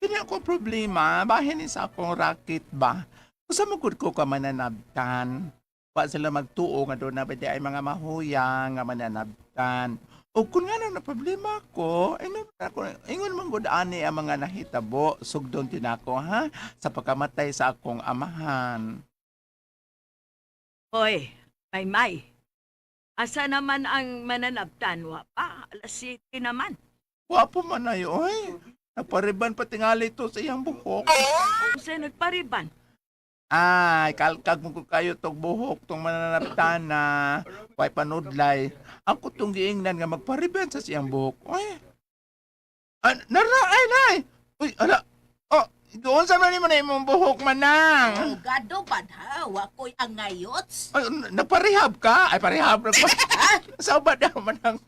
Kini ako problema, bahin ni sa akong racket ba? Usa mo gud ko ka mananabtan. Wa sila magtuo nga doon na ba di ay mga mahuyang nga mananabtan. O kung nga na problema ko, ay na ako, ingon man gud ani ang mga nahitabo, sugdon din ako ha, sa pagkamatay sa akong amahan. Hoy, Maymay. Asa naman ang mananabtan? Wa pa, alas 7 naman. Wa po man ay, oy. Napariban pa tingali to sa iyang buhok. Usa nagpariban. Ay, kalkag mo ko kayo tong buhok tong mananabtan na way panudlay. Ako tong giingnan nga magpariban sa siyang buhok. Oy. Ah, nara ay nay. Uy, ala. Oh, doon sa man mo na imong buhok manang. Oh, gado ba ha? Wa ko'y angayots. Ay, nagparehab ka? Ay, parehab na ko. Sa ba na manang?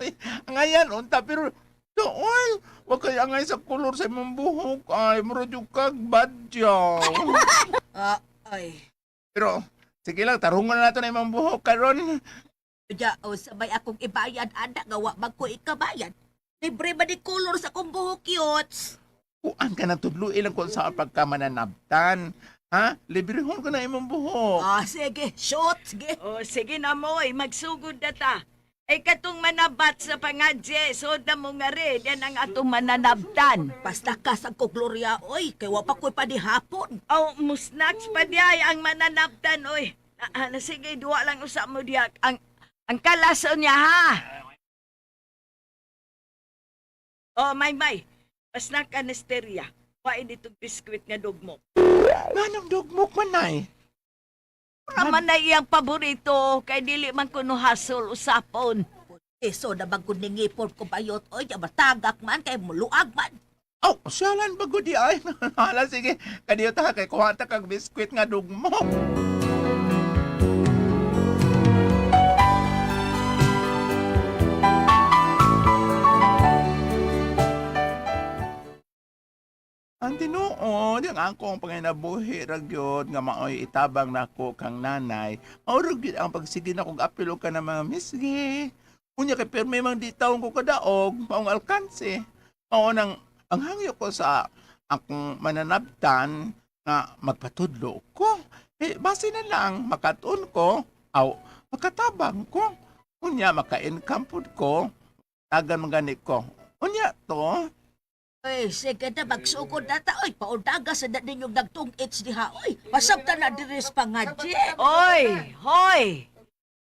Ngayon, unta, pero doon, wag kayo angay sa kulor sa imong buhok. Ay, murag yung kag badyaw. Ah, ay. Pero, sige lang, tarungan na nato na imong buhok karon. Ja, o sabay akong ibayad, ana, nga wa man ko ikabayad. Libre ba ni kulor sa akong buhok, yots? Kuan ka na tudlo ilang kung sa pagkamananabtan. Ha? Librehon ko na imong buhok. Ah, sige, shoot, sige. O, sige na mo, oy, magsugod na ta. Ay katong manabat sa pangadye, soda mo nga rin, yan ang atong mananabtan. Basta ka sa ko, Gloria, oy, kay wa pa ko'y panihapon. O, musnaks pa diay ang mananabtan, oy. Ah, ah, sige, duwa lang usa mo diya. Ang kalaso niya, ha? O, Maymay, pasnak ka nesterya. Wain itong biskwit nga dugmok. Nganong dugmok man nay? Raman na iyang paborito, kay dili man kuno hasol usapon. Eso na bang kung ningipon ko bayot, oy, ya matagak man, kay muluag man. Oh, siyalan ba gudi ay? Hala, sige. Kadiyo ta kay kuha ta kag biskwit nga dugmok. Ang tinuod, ang akong panginabuhi ra gyud nga maoy itabang nako kang nanay. Mao ra gyud ang pagsige na kog apil og ka na mga misgi. Unya kay pirmi mang di taong ko kadaog, maong alkanse. Mao nang ang hangyo ko sa akong mananabtan nga magpatudlo ko. Eh, base na lang makatun ko, aw makatabang ko. Unya maka-income pud ko, tagan man gani ko. Unya to, Oy, sige na, magsugod na ta, oy, paundaga sa na ninyong nagtung-its diha, oy. Pasabta na diri sa pangadye. Oy, hoy.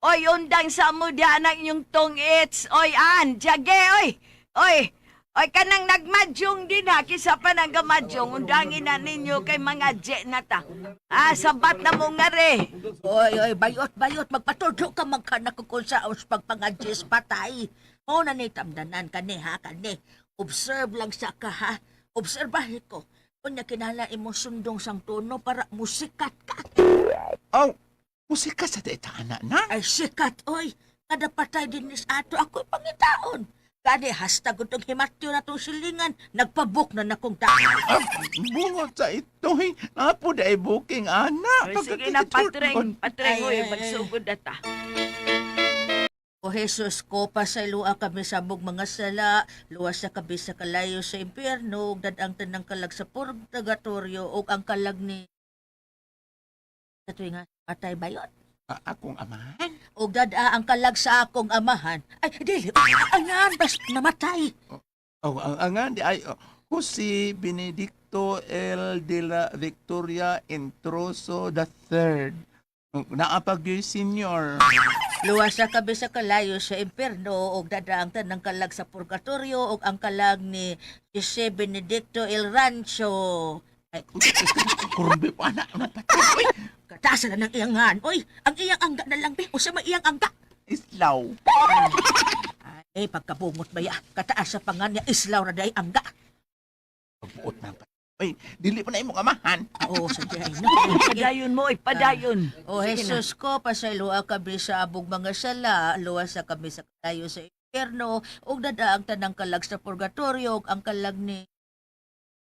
Oy, undang sa mo diyan ang inyong tungits. Oy, an, jage, oy. Oy, oy, kanang nagmadyong din ha. Kisa pa nang gamadyong, undangin na ninyo kay mga je na ta. Ah, sabat na mo nga re. Oy, oy, bayot, bayot, magpatudlo ka man ka na kung sa aus pagpangadjes patay. Mao na ni tamdanan kani ha, kani. Observe lang sa ka ha. Obserbahin ko. Unya kinahanglan imong sundong sang tono para musikat ka. Aw, musika sa taana na. Ay sikat oy. Kada patay din ni sa ato ako'y pangitaon. Kani hastag itong himatyo na tong silingan, nagpabook na nakong tao. Ah, bungot sa ito, eh. Napo da booking, ana. Oy, sige na, patreng. Patreng, Ay, oy, ay, ay. magsugod na ta. O Jesus ko, pasayloa kami sa among mga sala, luwas sa kami sa kalayo sa impyerno, ug dadang tanang kalag sa purgatorio, ug ang kalag ni sa tuwing nga patay bayot. Ah, akong amahan. Ug dada ang kalag sa akong amahan. Ay, dili, angan, bas namatay. Oh, ang nga, di ay, oh, Jose Benedicto L. de la Victoria Introso the Third. Naapag yun, senior. Luwas sa kami sa kalayo sa impyerno, ug dada ang tanang kalag sa purgatorio, ug ang kalag ni Jose Benedicto El Rancho. Ay, Kurumbi po, anak. Napatay. Uy, katasan na ng iyangan. Oy, ang iyang angga na lang, be. Usa may iyang angga. Islaw. Ay, pagkabungot ba ya? Kataas sa pangan niya, islaw na day angga. Pagbuot na. Uy, dili pa na imong amahan. Oo, sa diay no. Sige. Padayon mo, oy, padayon. O Sige na. Jesus ko, pasayloa kami sa abog mga sala, luwas sa kami sa kalayo sa impyerno, ug dada ang tanang kalag sa purgatorio, ug ang kalag ni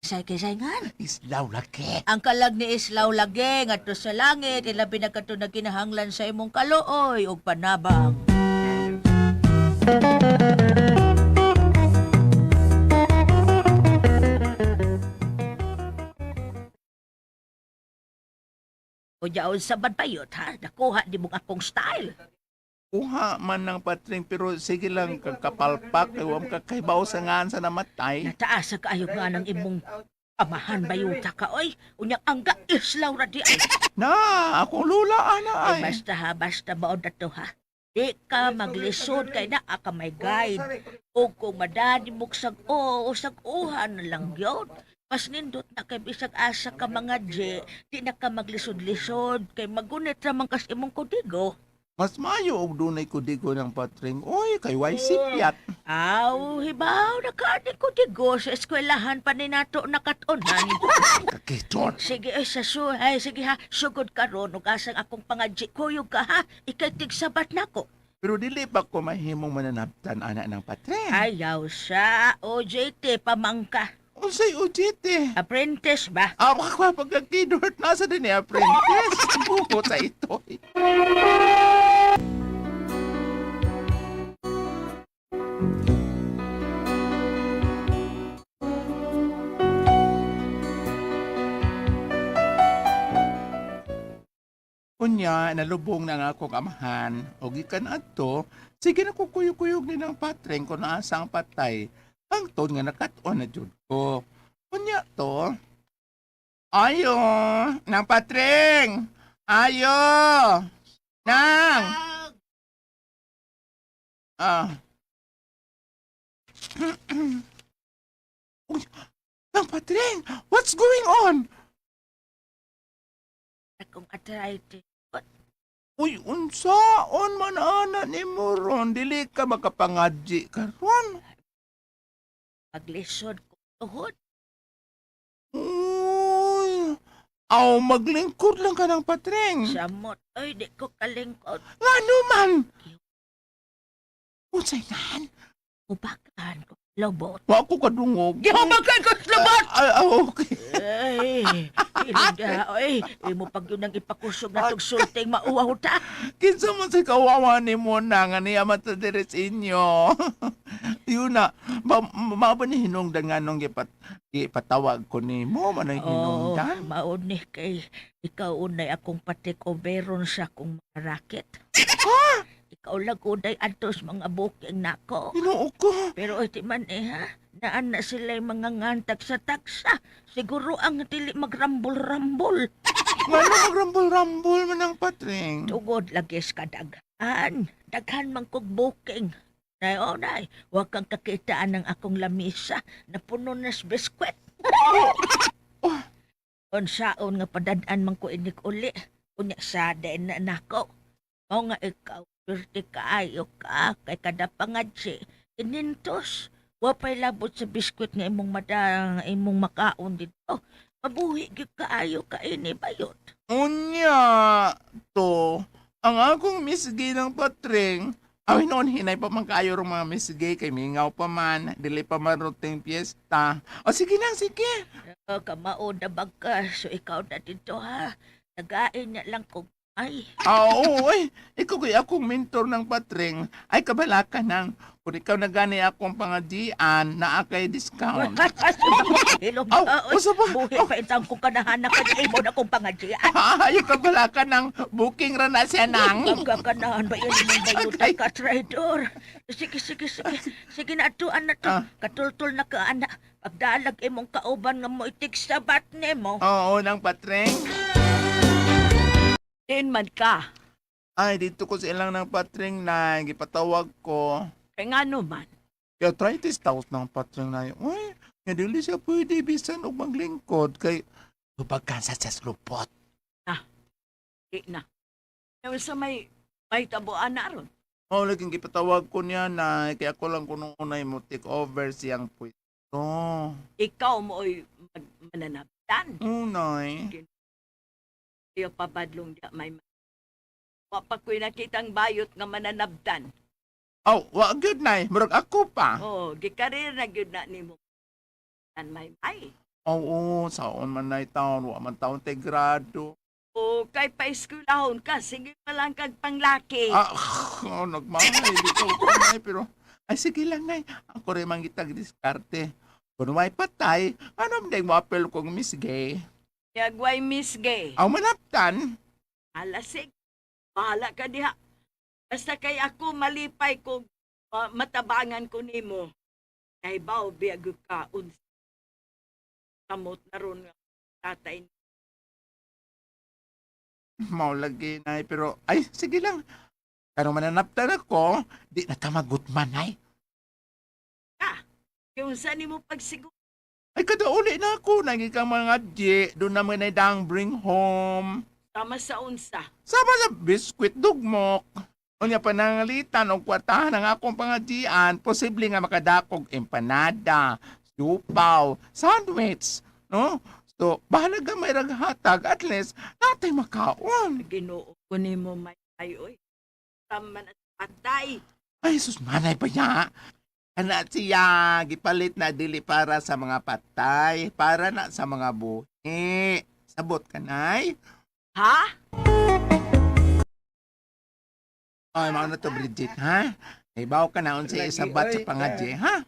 Say kay ngan. Islaw laki. Ang kalag ni Islaw lagi ngadto sa langit, ilabi na kadto nagkinahanglan sa imong kaluoy ug panabang. Unya sa bayot ha, nakuha di mong akong style. Kuha man ng patring pero sige lang kagkapalpak kay wa man ka sa ngaan sa namatay. Nataas sa kaayo nga ng imong amahan bayuta ka oy. Unya ang ga Islaw ra di ay. Na, akong lula ana Ay, ay. basta ha, basta baon na to ha. Di ka maglisod kay naa ka may guide. O kung madadi mo sag o, sag uha na lang yun. Mas nindot na kay bisag asa ka mga J, di na ka maglisod-lisod kay magunit ra man kas imong kodigo. Mas maayo og dunay kudigo ng patring. Oy, kay way sipyat. Aw, hibaw na ka ni kodigo sa eskwelahan pa ni nato nakatunan. Kakiton. Sige, ay, sa su, ay, sige ha, sugod ka ron, ug asang akong pangadji, kuyog ka ha, ikay tigsabat nako. Pero dili pa ko mahimong mananabtan ana ng patring. Ayaw sa OJT pamangka. Unsay OJT? Apprentice ba? Ako ka pagkakidort nasa din ni apprentice. Buko sa ito. Unya, nalubong na nga akong amahan. O gikan adto, sige na kukuyog-kuyog ni ng patreng kung naasa ang patay. Hangtod nga nakat-on na jud ko. Unya to, ayo, nang patreng! Ayo! Nang! Ah. Uy, nang patreng! What's going on? Akong arthritis. Uy, unsaon man ana ni mo ron? Dili ka makapangadji karon. Paglisod ko tuhod. Uy, aw, maglingkod lang ka ng patreng. Samot. Ay, di ko kalingkod. Ngano man? Unsay nan? Ubakan ko. Lobot. Wa ko kadungog. Gihubakan ko sa lobot! Ay, ah, okay. Ay, ilinda. Ay, imo pag yun ang ipakusog na tong sulting mauwaw ta. Kinsa man sa kawawa ni mo na nga niya mata diri sa inyo. Yun na, ba, ba ni hinungdan nga nung gipatawag ko ni mo, man ang hinungdan? maon ni kay ikaw unay akong patik overon sa akong mga racket. Ikaw lang unay antos mga booking nako. Ginoo ko. Pero iti man eh ha, naan na sila yung mga ngantag sa taksa. Siguro ang dili magrambol-rambol. Ngano magrambol-rambol man ang patring? Tugod lagi sa kadaghan. Daghan man kog booking. Nay, oh, nay, huwag kang kakitaan ng akong lamisa na puno na sa biskwit. Oh. Unsaon nga padad-an man ko inik uli. Unya sa dain na nako. Mao nga ikaw, swerte kaayo ka, kay kada pangadsi, inintos. Wa pa'y labot sa biskwit nga imong mada, nga imong makaon dito. Mabuhi gyud kaayo ka ini bayot. Unya, to, ang akong Miss Gay ng patring, ay noon hinay pa man kayo rong mga Miss Gay, kay mingaw pa man, dili pa man roting piyesta. O sige lang, sige. Oh, kamao na bag ka, so ikaw na dito ha. Nagain niya lang kung ay. Ah, oo, ay, ikaw kay akong mentor ng patring, ay kabala ka nang, kung ikaw na gani akong pangadian, naa kay discount. Ilong Aw, oy, usa pa. buhi pa itang kung kanahanak ka imo na kong pangadjian. Ay, kabala ka ng booking ra na siya nang. Pagkakanahan ba yan imong bayuta Agay. ka, traitor? Sige, sige, sige. Sige na, atuan na to. Ah. Katultul na ka, ana. Pagdalag imong kauban nga mo itig sabat nimo. Oo, nang patring. Din man ka. Ay, dito ko sa ilang ng patring na gipatawag ko. Kay ngano man. Kaya arthritis taos ng patring na yun. Uy, nga dili siya pwede bisan og maglingkod kay hubagkan sa lupot. Di na. Kaya sa may tabuan na ron. Oh, laging gipatawag ko niya na kaya ako lang kuno unay mo take over siyang pwesto. Ikaw mo oy mananabtan. Unay. Iyo pabadlong di may wa pa ko'y nakitang bayot nga mananabtan. Oh, wa good nay. Murag ako pa. Oh, gikarir na gyud na nimo. Tan may may. Oo, saon man nay taon, wa man taon tay grado. O kay paeskwelahon ka, sige pa lang kag panglaki. Ah, oh, nagmahay dito ko nay pero ay sige lang nay. Ako rin man gitag diskarte. Kung may patay, ano man mo apel kong Miss Gay? Yagway Miss Gay. Aw manaptan. Hala, sige. Bahala ka diha. Basta kay ako malipay kung matabangan ko nimo. Kay bao biyag ka unsa. Kamot na ron nga tatay. Mao lagi nay pero ay sige lang. Karon mananaptan ako, di na tamagot man nay. Ka. Kung sa nimo pagsiguro Ay kada uli na ako nagi kang mga di, doon naman ay dang bring home. tama sa unsa. Sama sa biskwit dugmok. Unya panangalitan og kwartahan ang akong pangadian, posible nga makadakog empanada, supaw, sandwich, no? So, bahala may raghatag, at least natay makaon. Ginoo ko nimo may ay oy. Tama na sa patay. Ay, sus, manay pa niya. Ana siya, gipalit na dili para sa mga patay, para na sa mga buhi. Sabot ka, nay. Ha? Ay, mauna to, Bridget, ha? Ibaw ka na unsa Lagi, isabat sa oy, pangadye, ha?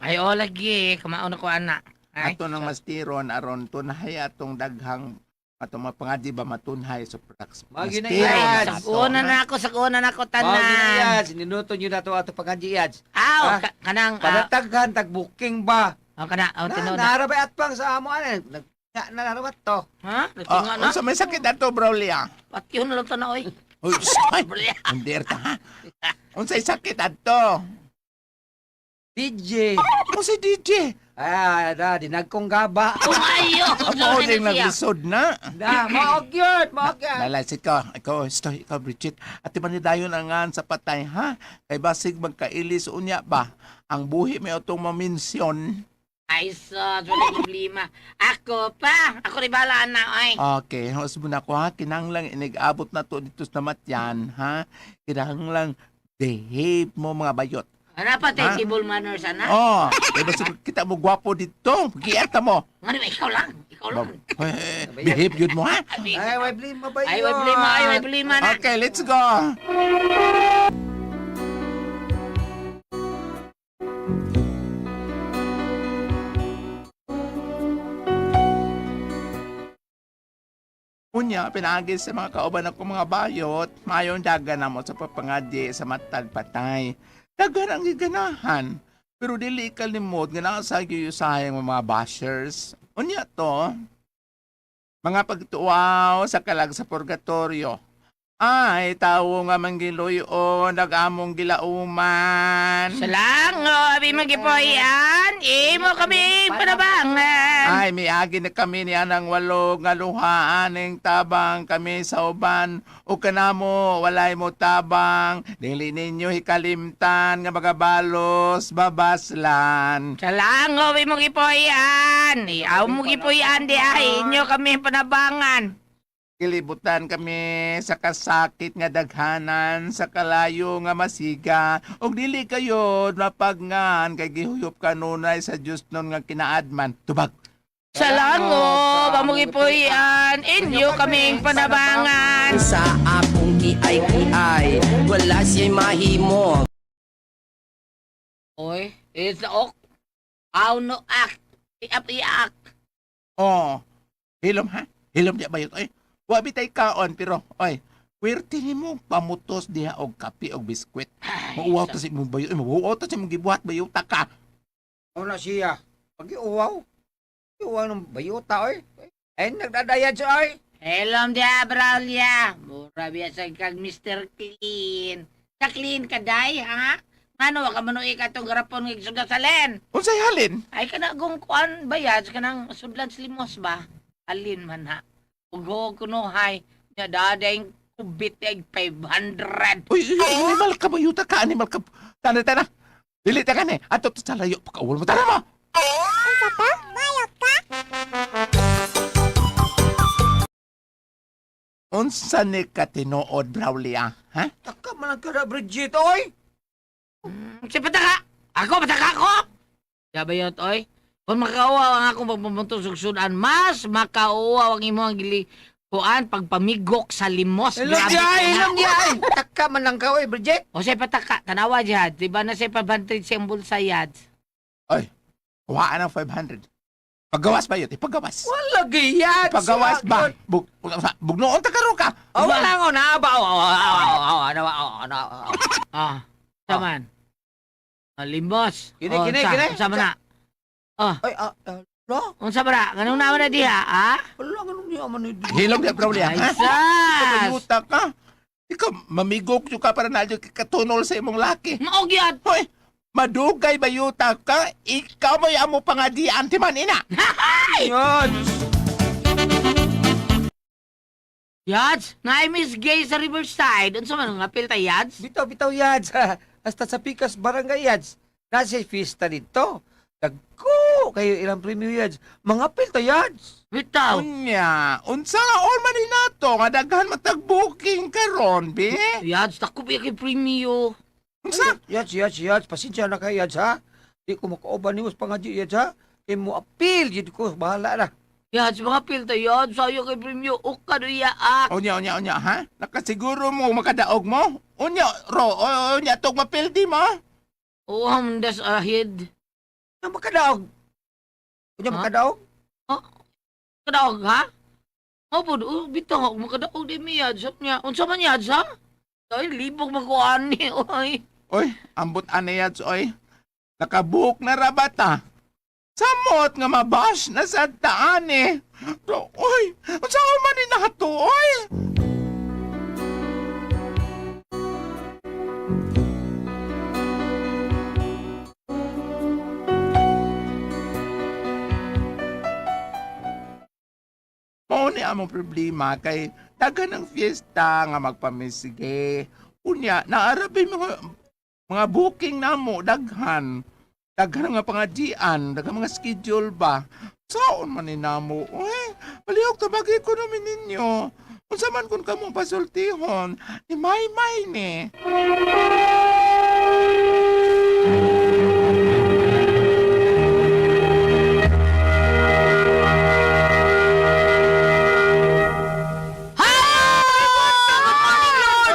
Ay, o lagi. Kamao na ko, anak. Ay, Ato nang mastiron aron tunhay atong daghang atong mga pangadye ba matunhay so prax. Mao gyud na mastiron yan. sa ato, Sakuna ha? na ako, sakuna na ako, Mao gyud na tanan. yan. Sininuto nyo na to ato pangadji ads. Aw, Ah, kanang, Panataghan tag booking ba? oh, kana, oh, Na tinuod na. narabay at pang sa amo ana. Nag na narabat to. Ha? Ah, Nagtinga na? unsa may sakit ato, Brawlia? Patyon na lang to na, oy. Uy, ay, hindi ta, ha? Unsay sakit ato? DJ. Unsay DJ? Ah, da dinagkong gaba. Umayo! Amo ding naglisod na. Da, mao gyud, mao gyud. Lalay, ikaw, ikaw, ikaw, ikaw, Bridget. At man dayon ang ngan sa patay, ha? Kay basig magkailis unya ba? Ang buhi may atong maminsyon. Ay, sus, wala problema. Ako pa, ako rin bahala na, oy. Okay, host mo na ko ha. Kinanglang inigabot na to dito sa namatyan, ha? Kinanglang behave mo mga bayot. Ano pa Ha? tayo table manners, ana? Oh, kay basig kita mo gwapo dito. Giyata mo. Nga naman, ikaw lang, ikaw lang. Eh, behave yun mo ha. Ay, way blima ba Ay, way problema, ay, way problema na. Okay, let's go. Unya, pinagi sa mga kauban ako mga bayot, mayon daga na mo sa papangadi sa matag patay. Dagan ang giganahan. Pero dili kalimot nga nasa giyusahay ang mga bashers. Unya to, mga pagtuwaw sa kalag sa purgatorio. Ay, tawo nga manggiluyon, nag-among gilauman. Salango, abi magipoyan, imo kami panabangan. Ay, miagi na kami ni anang walo nga luha aning tabang kami sa uban. O kanamo, walay mo tabang. Dili ninyo hikalimtan nga magabalos, babaslan. Salango, abi magipoyan, iaw mo gipoyan di ay inyo kami panabangan. Kilibutan kami sa kasakit nga daghanan, sa kalayo nga masiga. Og dili kayo mapagngan kay gihuyop kanunay sa Dios nun nga kinaadman. Tubag. Salango, pamugipuyan, inyo kaming panabangan. Sa akong kiay-kiay, wala siya'y mahimo. Oy, it's ok. Aw no ak. Iap iak. Oh, hilom ha? Hilom di bayot oy. Wa bitay kaon pero oy, Kwerte nimo pamutos diha og kape og biskwit. Mauwaw ta sa imong bayot, oy, mauwaw ta sa imong gibuhat bayot ta ka. Mao na siya. Pag-iuwaw. Iuwaw ng bayuta oy. Ay nagdadayad siya oy. Hello, dia Braulia. Mura biya sa kag Mr. Clean. Sa clean ka day, ha? Ngano wa ka manuig atong garapon ng suga salen? Unsay halin? Ay kana gong kuan bayad kanang sudlan sa limos ba? Alin man ha. Ugo kuno hay. Nya daday kubit ay 500. Uy, uy, animal ka bayuta ka, animal ka. Tana tana. Dili ta ka ni. Ato ta sa layo pagkaul mo tana mo. Unsa ni ka tinuod, Braulia? Ha? Taka man lang ka na Bridget oy. Si pataka! Ako, pataka ako! Yabayot, oy. Kung makauwaw ang akong pagpamuntos og sudan, mas makauwaw ang imong gili kuan pagpamigok sa limos. Ilom Grabe niya, ka na. ilom niya. Ay, Taka man lang ka, oy, Bridget. O say pataka, tanawa jihad. Di ba na say 500 siyang bulsa yad? Oy, kuhaan ang 500. Paggawas ba yun? Ipagawas. Wala giyad. Paggawas ba? Bugnoon ta karon ka. Oh, wala ko na ba? Oh, oh, oh, oh, ano, oh, ano, oh. Ah, saman. Ah, limos. Kini, O, kini, unsa? kini. Unsa man na? Ay, ah, ah, lo, Unsa man na? Ganun na man na diha, ha? wala ganun niya man ito. Hilom niya, bro, niya. Ay, Ha? sas! Pagayuta ka. Ikaw, mamigok yung ka para na katunol sa imong laki. Mao gyud. Hoy, madugay bayuta ka? Ikaw mo'y amo pangadian, ti man ina. Yun. Yads, na Miss Gay sa Riverside. Unsa man ang apil ta Yads? Bitaw, bitaw yads. Hasta sa Pikas Barangay yads. Nasa fiesta dito. Dagko kayo ilang premyo yads. Mga pilta yads. Bitaw. Unya, unsa nga all man ni nato nga daghan matag-booking karon, bi? Yads, dako pa kay premio. Unsa? Yads, yads, yads. Pasensya na kayo yads ha. Di ko makauban ni pangadyo yads ha. Kay mo apil yun ko. Bahala na. Yads, mga apil ta Yads, sayo kay premio. Uka do yaak. Unya, unya, unya, ha? Nakasiguro mo makadaog mo? Unya, ro, unya, tog mapildi mo? Oh, hamdas ahid. Na makadaog. Unya Ha? makadaog? Kadaog ha? Oh, po, oh, bitaw ako makadaog di mi Yads. Niya, unsa man Yads ha? Ay, libog magkuani, oy. Oy, ambot anayats, oy. Nakabuhok na rabata. Samot nga mabash na sa taan eh. Ro, oy, unsa man ni nato, oy? Mao ni among problema kay daghan ng fiesta nga magpamisige. Unya, naarabi mga booking namo daghan. Daghan nga pangajian, daghan mga schedule ba. Saon man ni namo? Uy, palihog tabagi ko namin ninyo. Unsa man kun kamong pasultihon, ni Maymay ni.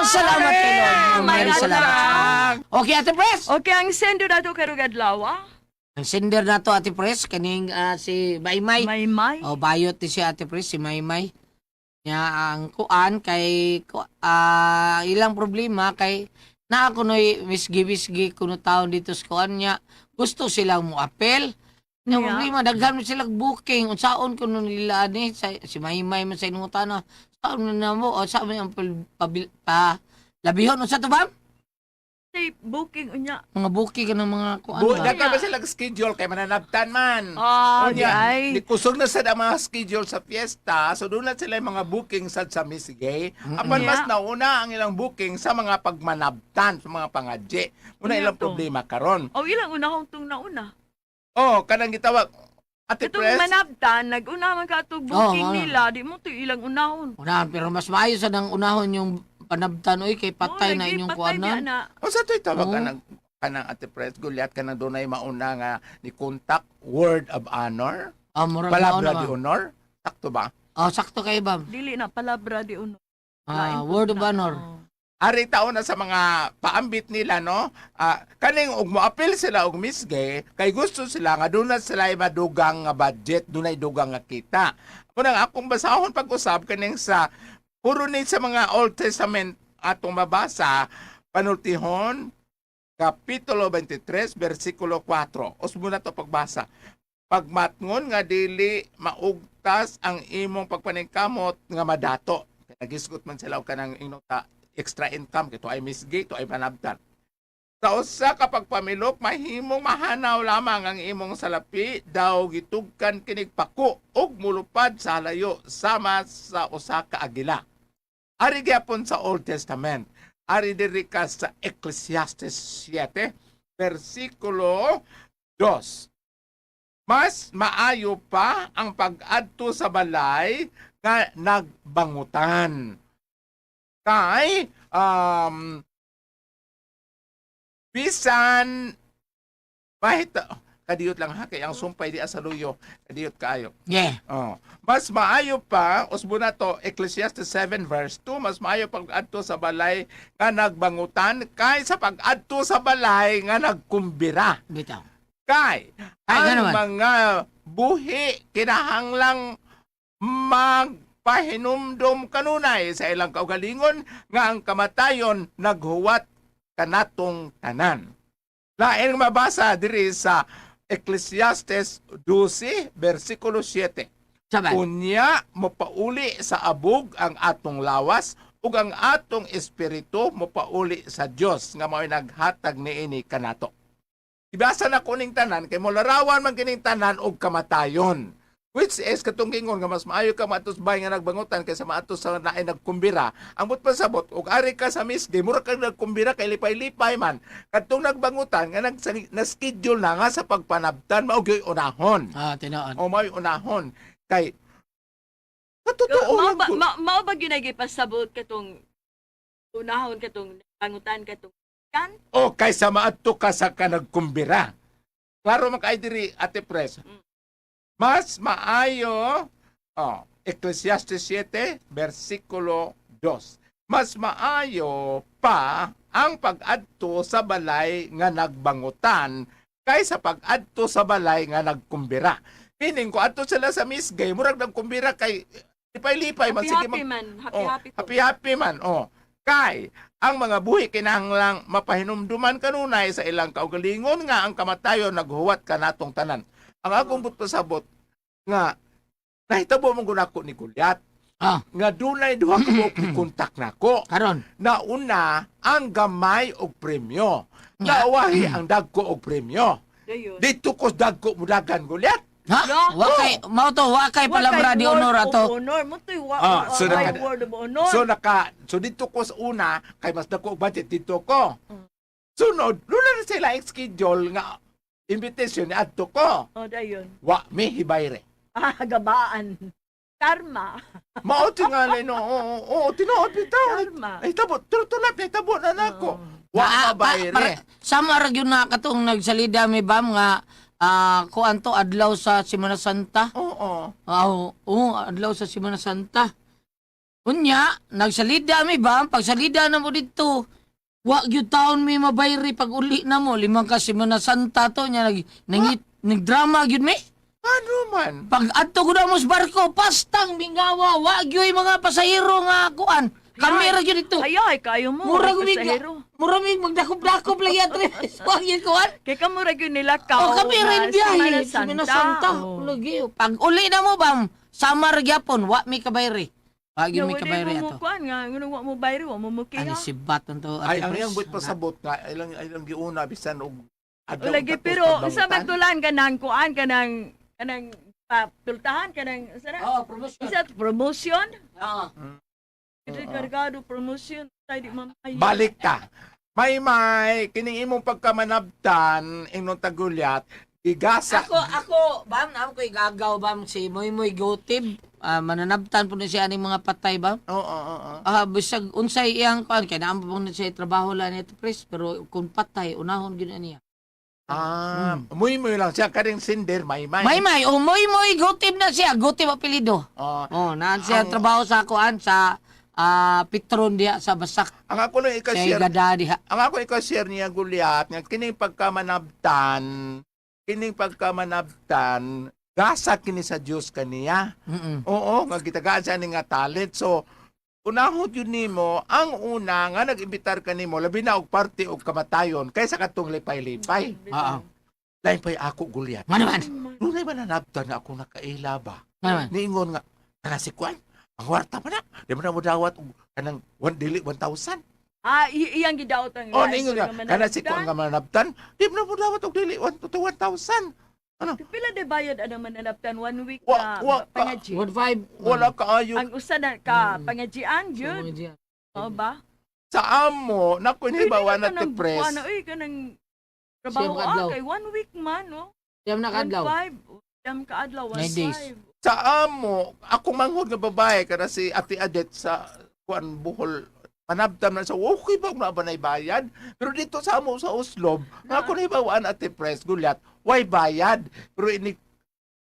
Salamat kay Lord. My Maraming God. salamat. Okay, Ate Pres. Okay, ang sendo na to karong adlaw, ah. Ang sender na to, Ate Pres, kaning si Maymay. Maymay. O, bayot ni si Ate Pres, si Maymay. Nya ang kuan kay ilang problema kay naa kunoy misgi-misgi kuno taon dito sa kuan niya. Gusto silang mo apel. Nya problema daghan man silang booking unsaon kuno nila ani sa, si Maymay man sa inyong na saon na namo o sa may ang pabil, pa labihon unsa to ba? Say, booking unya. Mga booking kanang mga kuan Bu, ba? daghan ba silang schedule kay mananabtan man. Ah, Unya, di ay. di kusog na sad ang mga schedule sa fiesta, so doon na sila yung mga booking sad sa Miss Gay. Apan mas nauna ang ilang booking sa mga pagmanabtan, sa mga pangadji. Muna Unya ilang to. problema karon. O ilang unahong tong nauna. Oh, kanang gitawag Ate Itong Pres, manabtan, nag-una man ka itong booking Oo, nila, di mo to ilang unahon. Unahan, pero mas maayo sa nang unahon yung panabtan oy kay patay Oo, na lagi, inyong patay biya kuanan. na. unsa to'y tawag Oo. kanang kanang Ate Pres Gulyat kanang dunay mauna nga ni contact word of honor, Ah, murag mao palabra na di ba? honor. Sakto ba? Ah, sakto kay bam. Dili na, palabra di uno. Ah, Lain po word of na. honor. Oo. Ari taon na sa mga paambit nila no. Ah, kaning og moapil sila og Miss Gay kay gusto sila nga doon na sila ay madugang nga budget, dunay dugang nga kita. Muna nga akong basahon pag-usab kaning sa puro ni sa mga Old Testament atong mabasa panultihon Kapitulo 23 versikulo 4. Usbo na to pagbasa. Pagmatngon nga dili maugtas ang imong pagpaningkamot nga madato. Nagisgot man sila og kanang ingnon ta extra income kito ay Miss Gay, to ay manabtan. Sa usa ka pagpamilok mahimong mahanaw lamang ang imong salapi daw gitugkan kinig pako ug mulupad sa layo sama sa usa ka agila. Ari gyapon sa Old Testament. Ari diri ka sa Ecclesiastes 7 versikulo 2. Mas maayo pa ang pag-adto sa balay nga nagbangutan. Kay bisan mahita Kadiyot lang ha kay ang sumpay di sa luyo. Kadiyot kaayo. Yeah. Oh. Mas maayo pa, usbo na to, Ecclesiastes 7 verse 2, mas maayo pag-adto sa balay nga nagbangutan kaysa pag-adto sa balay nga nagkumbira. Bitaw. Kay Ay, ang ganun man. mga buhi kinahanglang magpahinumdum kanunay sa ilang kaugalingon nga ang kamatayon naghuwat kanatong tanan. Lain nga mabasa diri sa Ecclesiastes 12 versikulo 7. Sabay. Unya mopauli sa abog ang atong lawas ug ang atong espiritu mopauli sa Dios nga mao'y naghatag niini kanato. Ibasa na kuning tanan kay molarawan man kining tanan og kamatayon. Which is katong gingon nga mas maayo ka maatos bay nga nagbangutan kaysa maatos sa naay nagkumbira. Ang but pasabot og ari ka sa misdi mura kag nagkumbira kay lipay-lipay man. Katong nagbangutan nga nag na-schedule na nga sa pagpanabtan mao gyud unahon. Ah, tinuod. O may unahon kay katotoo Mao lang ba ko. mao ba gyud ay gipasabot katong unahon katong pangutan katong kan? O kaysa maadto ka sa kanagkumbira. Klaro man kay diri, Ate Pres. Mas maayo, oh, Ecclesiastes 7 versikulo 2. Mas maayo pa ang pag-adto sa balay nga nagbangutan kaysa pag-adto sa balay nga nagkumbira. Meaning ko adto sila sa Miss Gay, murag nagkumbira kay lipay-lipay man Happy sige happy man, happy oh, happy to. Happy happy man. Oh. Kay ang mga buhi kinahanglang mapahinumduman kanunay sa ilang kaugalingon nga ang kamatayon naghuwat kanatong tanan. Ang akong pasabot nga nahitabo man gud ako ni Goliath. Nga dunay duha ka buok kontak nako. Karon. Nauna ang gamay og premyo. Nawahi ang dagko og premyo. Dayon. Dito ko dagko mudagan, Goliath. Ha? No. Wa kay mao to, wa kay palabra di honor ato. Honor mo to'y wa. Ah, so way word of honor. So dito ko sa una kay mas dako og budget dito ko. Sunod, lula na sila schedule nga invitation ni adto ko. Oh, dayon. Wa mi hibayre. Ah, gabaan. Karma. Mao tingali no. Oo, oo, tinuod bitaw. Karma. Ay tabo, tulap tabo na nako. Wa mabayre. Sama ra gyud na katong nagsalida mi bam nga kuan to adlaw sa Semana Santa. Oo. Oo, oo, adlaw sa Semana Santa. Unya, nagsalida mi bam, pagsalida na mo dito. Wa gyud taon mi mabayri pag uli na mo, limang ka Semana Santa to nya nag nangit nagdrama gyud mi. Ano man? Pag adto ko na mo sa barko, pastang mingawa, wa gyud mga pasahero nga kuan. Kami ra gyud dito. Ay, ay, kayo mo. Mura Mura gumig. Mura mig magdakop-dakop lagi atri. Wa gyud kuan. Kay ka mura gyud nila ka. Oh, kami rin biyahe. Semana Santa. Lagi. Pag uli na mo bam, samar gyapon, wa mi kabayri. Wa gyud mi kabayri mo ato. kuan nga ngunong wa mo bayri, wa mo mukiha. Ani si Baton to. Ay Ate ang Pres. iyang buit pasabot nga ilang ilang giuna bisan og adlaw Lagi tapos pero sa pagbangutan. matulan kanang kuan kanang kanang piltahan kanang sana Oh, promotion. isa promotion. Oo. Ito kargado promotion tayo di mamayo. Balik ta. May kining imong pagkamanabtan ingnon tagulyat igasa. Ako, ako, bam, na ako igagaw, bam, si Moy Moy Gotib. Mananabtan po na siya aning mga patay, bam. Oo, oo, oo. Bisag unsay iyang kuan kay naam po na siya trabaho lang ni Pres, pero kung patay unahon gyud na niya. Muy muy lang siya kaning sinder may may. May may o Moy Moy Gotib na siya, Gotib apelyido. Oh, Oh, naan siya trabaho sa kuan sa Petron diha sa Basak. Ang ako lang Siya ika-share, gada diha. ang ako ika-share niya Gulyat nga kining pagkamanabtan gasa kini sa Dios kaniya. Oo, nga gitagaan siya ni nga talent. So, unahon yun nimo ang una nga nag-imbitar kanimo labi na og parte og kamatayon kaysa katong lipay-lipay. Oo. Lain pa'y ako, Gulyat. Nga naman. Dunay mananabtan nga ako nakaila ba? Nga naman. Niingon nga, kana si Kwan, ang warta pa na. Di mo na mo dawat og kanang one dili 1,000. Ah, iyang gidaot ang Oh, niingon nga, kana si Kwan nga mananabtan, di mo na mo dawat og dili 1 to 1,000. Pila de bayad ang mananabtan one week Wa- na wa- pangaji. 1.5. Wala kaayo Ang usa na ka pangajian jud. Oo ba? Sa amo, naku ni bawa na Kanang ti press. buwan na, uy, kanang trabaho Siyam kaadlaw. kay one week man, no? Siyam na kadlaw. 1.5. Siyam kaadlaw, 9 days. 1.5. Sa amo, ako manghod nga babae kana si Ate Adet sa kuan Bohol manabtam na sa okay ba na ba bayad? Pero dito sa amo sa Oslob, nga ako nahibawaan, Ate Press, Gulyat, Way bayad. Pero ini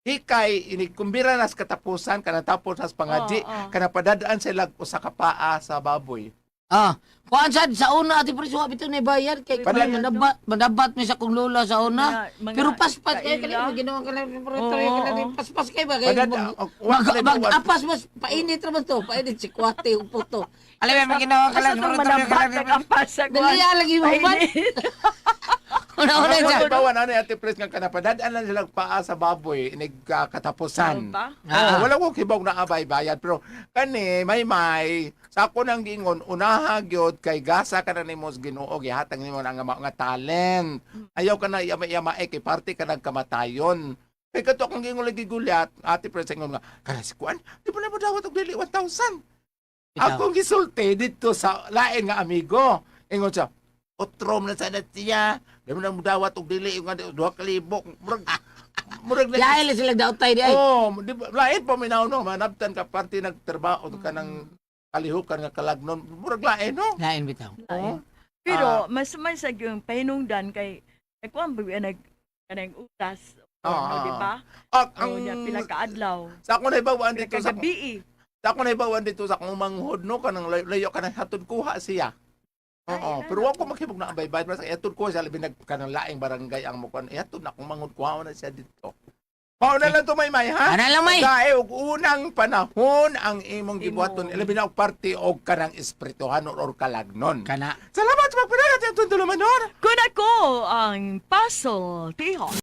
hikay ini kumbira nas katapusan kana tapos nas pangadji Oo, oo. kana padadaan sila usa ka paa sa baboy. Ah, kuan sad sa una, Ate Pres, wa bitaw ni bayad kay Padala- kuan manabat manabat mi sa kong lola sa una. Mga- mga Pero paspas kayo kaila. kali mo ginawa ka lang Oo, oo. paspas kayo ba kay Padada mag, oh, wa mag, ka mag, apas mas painit ra man to, painit si Kwate ug puto. Alam mo, ginawa ka Asa lang. itong manabat nag-ampas sa kuwan? Dali ah, lagi mo man. Painit. Una-una siya. Halimbawa na ni Ate Pres nga kana padadaan lang sila paa sa baboy inig katapusan. Ano ba? Oh, wala ko kibaw na abay bayad pero kani may may sa ako nang giingon unaha gyud kay gasa ka na nimo sa Ginoo, gihatag nimo ang nga talent. Ayaw ka na yama-yama eh, kay parte ka nagkamatayon. Kay kato akong giingon lagi gulyat, Ate Pres ingon nga kana si kuan, di ba na mo dawat og dili 1,000. Akong gisulti dito sa lain nga amigo. Ingon siya, otrom na sana siya. Di mo na mudawat og dili nga 2,000. Murag murag na. Lahi lang sila daotay di ay. Oh, di ba lain pa minaw no, manabtan ka parte nagtrabaho ka ng kalihukan nga kalagnon. Murag lain no. Lain bitaw. Oh. Pero mas man sa yung pahinungdan kay nagkuan ba nag kanang utas Oo, ano, di ba? Ah, Ang ang pila ka adlaw, sa ako na ibawaan pila dito ka sa gabi. sa ako na ibawaan dito sa akong manghod no kanang layo, layo kanang hatod kuha siya. Oo, Ay, pero wa ko maghibog na ambay bayad mas hatod kuha siya labi nag kanang laing barangay ang mukuan. Hatod na akong manghod kuha na siya dito. Mao na lang to may may ha. Ana lang may. Dahil og unang panahon ang imong gibuhaton Imo. ilabi na og parte og kanang espirituhanon or kalagnon. Kana. Salamat sa pagpanagat atong tulumanon. Kun ako ang puzzle, tiho.